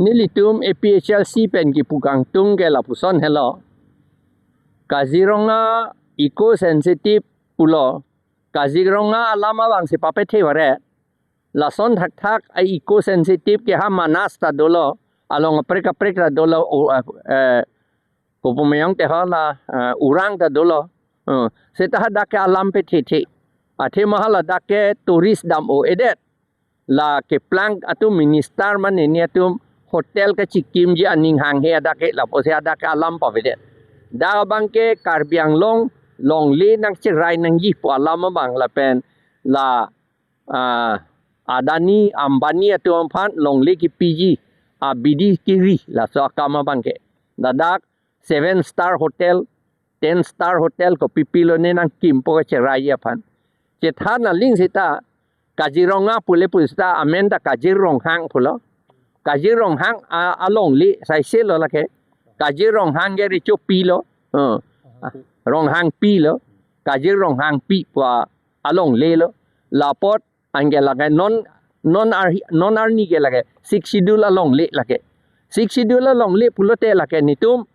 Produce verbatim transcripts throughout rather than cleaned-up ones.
Nelitum A P H L C pen kipu kangtung ke lapuson helo. Kaziranga eco sensitive pulo. Kaziranga alam abang si papethe vare. Lason thakthak a eco sensitive ke ha Manas ta dolo. Along aprek aprek ta dolo. O, eh, eh, kopu meyong te hala, eh, orang ta dolo. Eh, seta hadak ke alam pethethe. Athema hala dak ke tourist dam-o-edet. La keplang atum minister mane ni atum hotel kachikimji aning hanghe adak ke lapusi adak ke alam pavedet. Dak abang ke Karbi Anglong longle nangcherai nangji pu alam abang lapen la, ah, Adani, Ambani atum aphan longle kipiji abidi kiri laso akam abang ke. Ladak seven star hotel, ten star hotel kopi pilo ne nangkimpo kacherai aphan. Chethan aling seta Kaziranga pule pusita amen ta Kazir Ronghang pulo. Kazir Ronghang a, alongle saise lo lake. Kazir Ronghang ke recho pilo. Eh, Ronghangpi lo. Kazir Ronghangpi pu alongle lo. Lapot anke lake non, non ar, non arni ke lake Sixth Schedule alongle lake. Sixth Schedule alongle pulote lake netum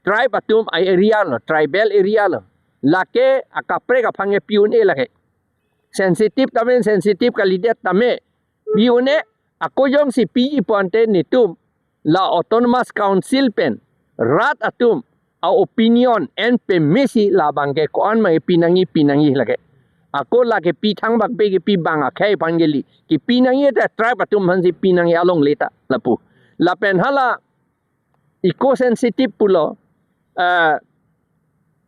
tribe atum a-area lo, tribal area lo. Lake akaprek aphan ke pi un-e lake. Sensitive tame, sensitive kalidet tame pi un-e, ako jongsi piji pu ante netum la Autonomous Council pen rat atum a-opinion en pemesi labang ke ko-an ma pi nangji, pi nangji lake. Ako lake pi thangbak pe kepi bang akhei aphan kali. Kipi nangji ta tribe atum aphansi pi nangji alongle ta lapu. Lapen hala eco sensitive pulo, eh,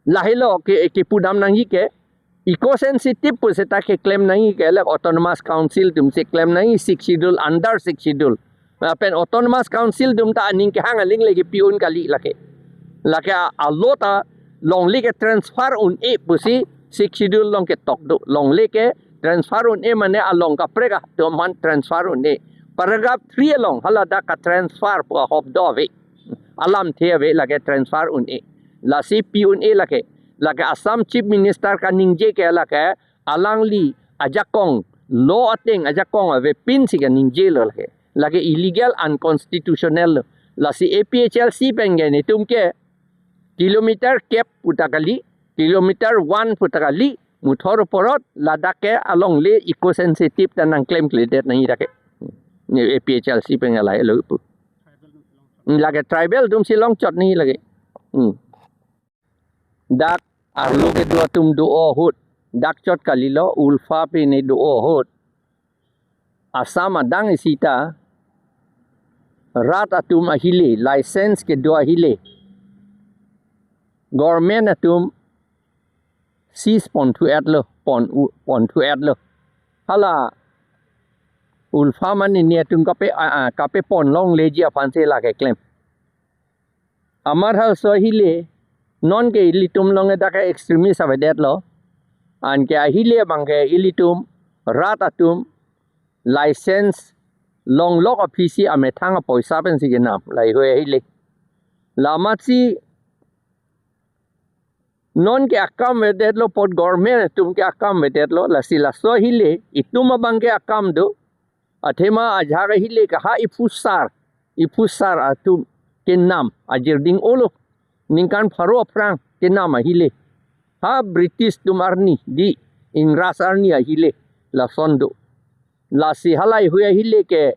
lahelo ke, kepudam nangji ke, eco sensitive pu seta keklem nangji ke, like Autonomous Council atumsi klem nangji Sixth Schedule, under Sixth Schedule. Lapen Autonomous Council atum ta aning kehang aling le kipi un kali lake. Lake a, alo ta longle ke transfer un-e pusi Sixth Schedule along ketok do. Longle ke transfer un-e mane along kaprek atum aphan transfer un-e. Paragraph three along hala dak ka transfer pu ahop do ave. Alamthe ave lake transfer un-e. Lasi pi un-e lake. Lake Assam Chief Minister kaningje ke lake alangli ajakong, law ateng ajakong avepinsi kaningje lo lake. Lake illegal, unconstitutional lo. Lasi A P H L C pen ke netum ke kilometer kep pu ta kali, kilometer one pu ta kali, muthor oporot ladak ke alongle eco sensitive ta nangklemkledet nangji dak ke. Ne A P H L C pen lahelo pu. Lake tribal atumsi longchot nangji lake. Hmm. Dak arlo kedo atum do ahut. Dak chot kalilo, ULFA pen ne do ahut. Assam adang isi ta rat atum ahile, license kedo ahile, government atum seize ponthu-et lo, pon u, ponthu-et lo. Hala ULFA mane ni atum kape, a, a, kape pon longleji aphansi lake klem. Amat halso ahile, non ke ilitum along ke dak ke extremist avedet lo. Anke ahile abang ke ilitum rat atum license longlok aphisi amethang apoisa pensi kenam laheihui ahile. Lamatsi non ke akam avedet lo, apot government atum ke akam avedet lo, lasi laso ahile itum abang ke akam do. Athema ajahak ahile ke ha iphusar, iphusar atum kenam ajirding olo. Ningkan pharo aphrang kenam ahile. Ha British atum arni, di Ingras arni ahile lason do. Lasi halaheihui ahile ke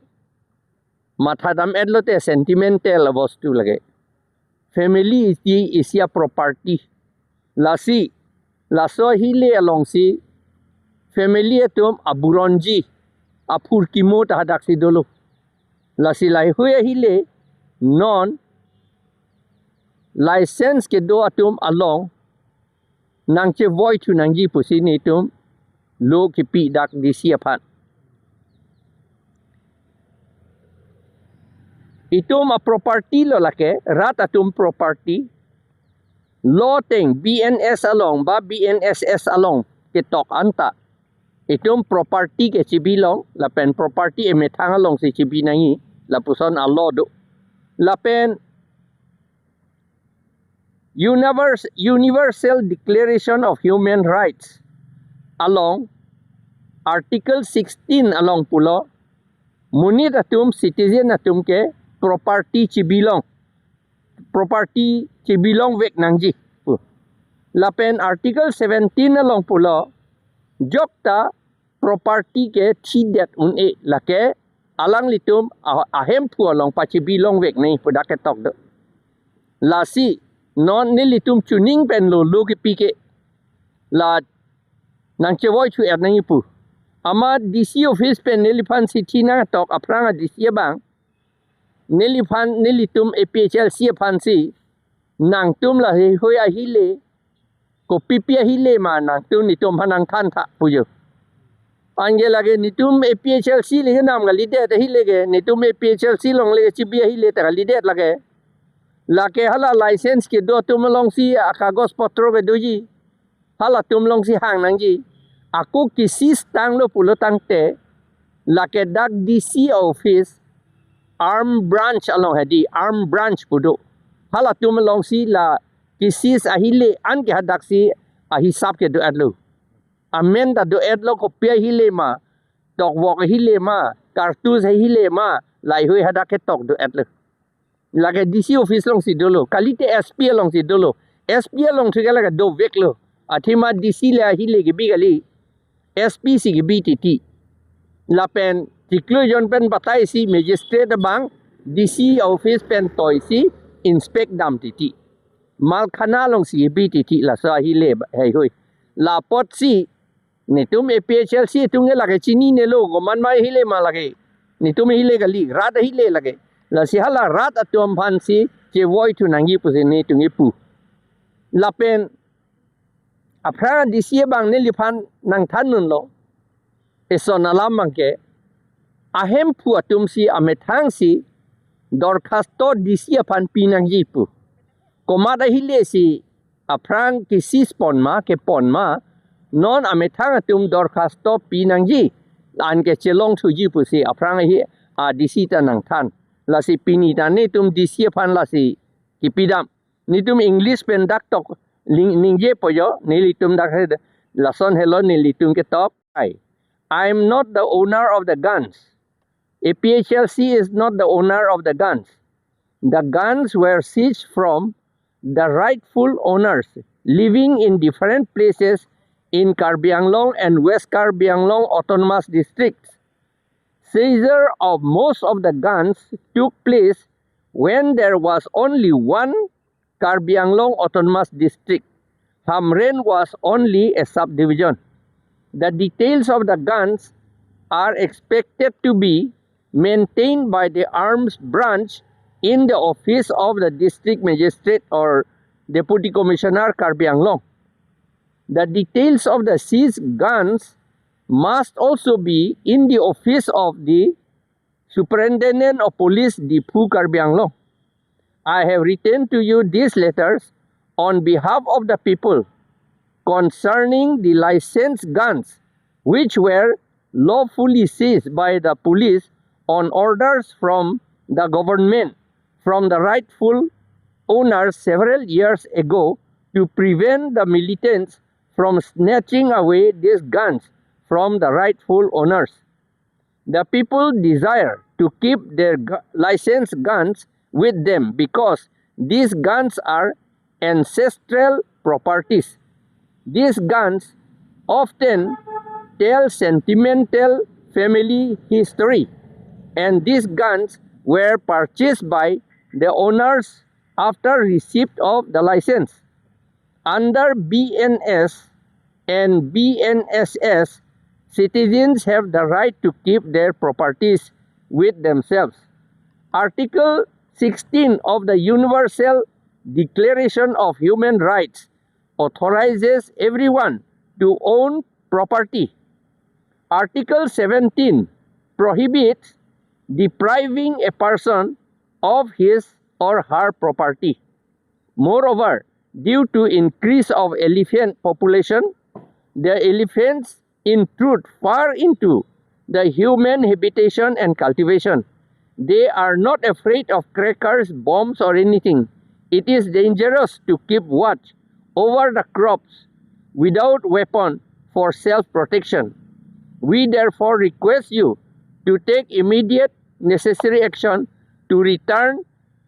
matha dam-et lote sentimental abostu lake. Family isi isi a-property. Lasi laso ahile alongsi family atum aburonji, aphurkimo ta hadaksi dolo. Lasi laheihui ahile non license kedo atum along nangchevoithu nangji pusi netum law kipi dak D C aphan. Itum a-property lo lake, rat atum property. Law ateng B N S along ba B N S S along ketok anta itum property ke chibi long, lapen property emethang alongsi chibi nangji, lapuson a-law do. Lapen Universe, Universal Declaration of Human Rights along Article sixteen along pulo, monit atum, citizen atum ke property chebilong, property chebilong vek nangji pu. Lapen Article seventeen along pulo, jokta property ke thidet un-e, lake alanglitum a-, ahemphu along pachebilong vek nangji pu dak ketok do. Lasi non nelitum chuning pen lo, lo kepi ke la nangchevoi thu-et nangji pu. Amat D C office pen neliphan si thi nangtok aphrang a D C abang, neliphan, nelitum A P H L C aphan si, nangtum la heihui ahile, kopipi ahile ma nangtum netum aphan nangthan tha pu jo. Anke lake netum A P H L C le ke nam kalidet ahile ke, netum A P H L C along le ke chebi ahile ta kalidet lake. Lake hala license kedo atum alongsi akagos potro kedoji, halatum alongsi hang nangji. Ako ke-seize tanglo pulo tangte, lake dak D C office arm branch along hedi, arm branch pu do. Halatum alongsi la ke-seize ahile anke hadaksi ahisap kedo-etlo. Amen ta do-etlo, kopi ahile ma, tokvok ahile ma, cartridge ahile ma, laheihui hadak ketok do-etlo. Lake D C office alongsi dolo, kalite S P alongsi dolo. S P along thu ke lake doveklo. Athema D C le ahile kebi kali, S P si kebi titi. Lapen chiklo jon pen batai si magistrate abang D C office pen toi si inspect dam titi. Malkhana alongsi kebi titi, laso ahile heihui. La apotsi netum A P H L C atum ke lake chininelo, komat ma ahile ma lake. Netum ahile kali, rat ahile lake. Lasi hala rat atum aphan si chevoi thu nangji pusi netum kepu. Lapen aphrang D C abang neliphan nangthan dunlo. Eson alam abang ke, ahemphu atum si amethang si dorkhasto D C aphan pi nangji pu. Komat ahile si aphrang ke-seize pon ma, kepon ma, non amethang atum dorkhasto pi nangji, anke chelong thuji pusi aphrang ahi a D C ta nangthan. Lasi pini ta netum D C aphan lasi kipidam. Netum English pen dak tok ling-, ningjepo jo, nelitum dak he, lason helo nelitum ketok. I, I am not the owner of the guns. A P H L C is not the owner of the guns. The guns were seized from the rightful owners living in different places in Karbi Anglong and West Karbi Anglong Autonomous Districts. Seizure of most of the guns took place when there was only one Karbi Anglong Autonomous District. Hamren was only a subdivision. The details of the guns are expected to be maintained by the arms branch in the office of the district magistrate or deputy commissioner Karbi Anglong. The details of the seized guns must also be in the office of the Superintendent of Police, Diphu, Karbi Anglong. I have written to you these letters on behalf of the people concerning the licensed guns which were lawfully seized by the police on orders from the government from the rightful owners several years ago to prevent the militants from snatching away these guns from the rightful owners. The people desire to keep their gu-, licensed guns with them because these guns are ancestral properties. These guns often tell sentimental family history, and these guns were purchased by the owners after receipt of the license. Under B N S and B N S S, citizens have the right to keep their properties with themselves. Article sixteen of the Universal Declaration of Human Rights authorizes everyone to own property. Article seventeen prohibits depriving a person of his or her property. Moreover, due to increase of elephant population, the elephants intrude far into the human habitation and cultivation. They are not afraid of crackers, bombs, or anything. It is dangerous to keep watch over the crops without weapon for self-protection. We therefore request you to take immediate necessary action to return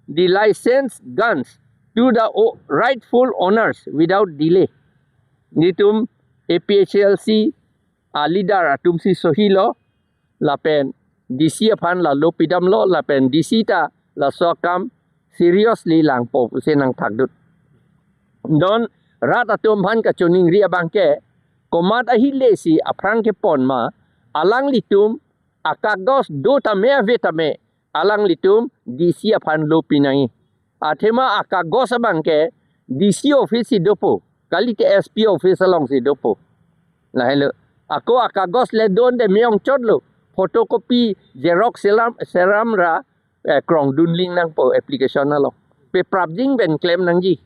the licensed guns to the o- rightful owners without delay. Nelitum A P H L C a leader atumsi sohilo lapen D C aphan la lo pidamlo lapen D C ta laso akam seriously langpo pusi nangthakdun. Non rat atum aphan kachoningri abangke komat ahile si aphrang kepon ma alanglitum akagos do tame ave tame alanglitum D C aphan lo pinangji. Athema akagos abangke D C office si dopo, kalite S P office alongsi dopo. Lahelo. Ako akagos le don de me-ongchotlo. Photocopy, xerox selam, seram ra eh, krongdun ling nangpo application along. Pe prapjin pen klem nangji.